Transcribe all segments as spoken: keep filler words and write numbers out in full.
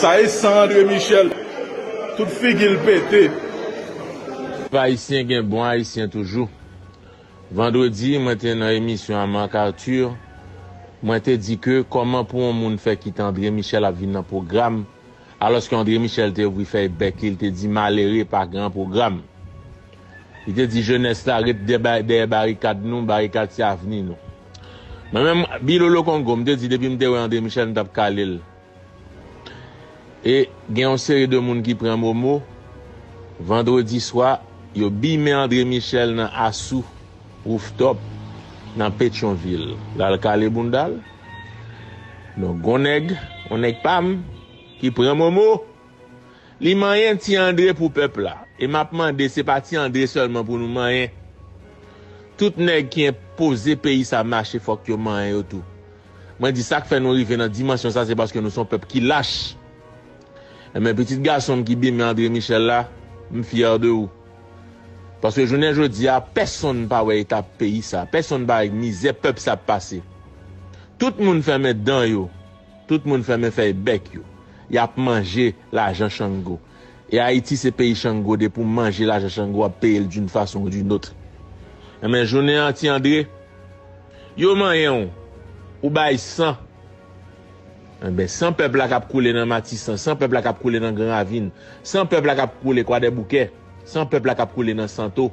Sa e san André Michel. Tout figi l pete. Pèp ayisyen gen bon ayisyen toujou. Vandredi, mwen te nan emisyon a Marc Arthur. Mwen te di ke kòman pou yon moun fè kite André Michel ap vin nan pwogram, alòske André Michel te ouvri fèy bèk li, li te di malere pa gen pwogram. Li te di jenès la ret dèyè barikad nou, barikad se avni nou. Mwen menm, Bilolo Kongo, m te di depi m te wè André Michel, m t ap kale l. E gen yon seri de moun ki pran momo. Vandredi swa, yo bimen André Michel nan Asou Rooftop nan Petyonvil. L al kale bounda l. Donk, gon nèg, yon nèg pa m, ki pran momo. Li manyen Ti André pou pèp la. E m ap mande, se pa Ti André sèlman pou nou manyen. Tout nèg ki enpoze peyi sa mache, fòk yo manyen yo tou. Mwen di sa k fè nou rive nan dimansyon sa, se paske nou se yon pèp ki lach. Enben, pitit gason m ki bimen André Michel la, m fyè de ou. Paske jounen jodi a, pèsonn pa wè eta peyi sa, pèsonn pa wè mizè pèp sa ap pase. Tout moun fèmen dan yo, tout moun fèmen fèy bèk yo. Y ap manje lajan Chango. E Ayiti se peyi Chango, depi w manje lajan Chango, w ap peye l d'une façon ou d'une autre. Enben, jounen an, Ti André, yo manyen w, ou bay san. Enben, san pèp la k ap koule nan Matisan, san pèp la k ap koule nan Gran Ravin, san pèp la k ap koule Kwadèboukè, san pèp la k ap koule nan Santo.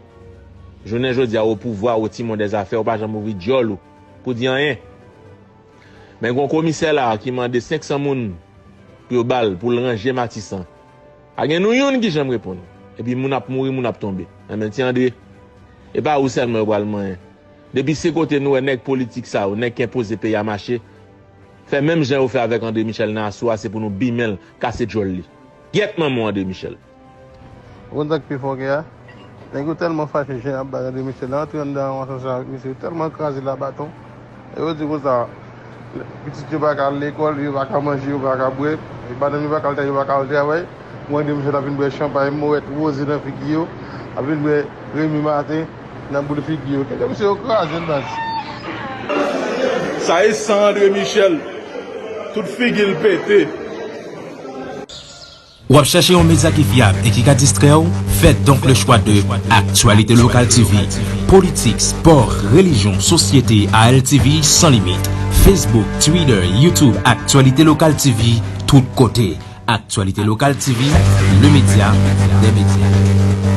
Jounen jodi a, o pouvwa, o timon dèzafè, ou pa janm ouvri djòl ou pou di anyen. Men gon komisè la ki mande senk san moun pou yo ba l, pou l ranje Matisan. Pa gen nou youn ki janm reponn. Epi moun ap mouri, moun ap tonbe. Enben, Ti André, e pa ou sèlman yo pral manyen. Depi se kote nou wè nèg politik sa yo, nèg ki enpoze peyi a mache, fè menm jan yo fè avèk André Michel nan Asou a, se pou nou bimen l, kase djòl li. Gyèt manman w André Michel. Ou konn sa k pi fòkè a? Nèg yo tèlman fache jan y ap bay André Michel la, antre anndan yon asansè avèk misye, yo tèlman kraze l a baton. E yo di konsa, pitit yo pa ka al lekòl, yo pa ka manje, yo pa ka bwè, e madanm yo pa ka al travay, yo pa ka al travay. Mwen André Michel ap vin bwè chanpay, mowèt woze nan figi yo, ap vin bwè Remy Martin nan boul figi yo. Kèk misye yo kraze l baz. Sa e san André Michel. Tout figi l pete. W ap chèche yon medya ki fyab e ki ka distrè w? Fè donk le chwa de Actualité Locale T V. Politik, spò, relijyon, sosyete, A L T V san limit. Facebook, Twitter, YouTube, Actualité Locale T V, tout kote. Actualité Locale T V, le média des médias.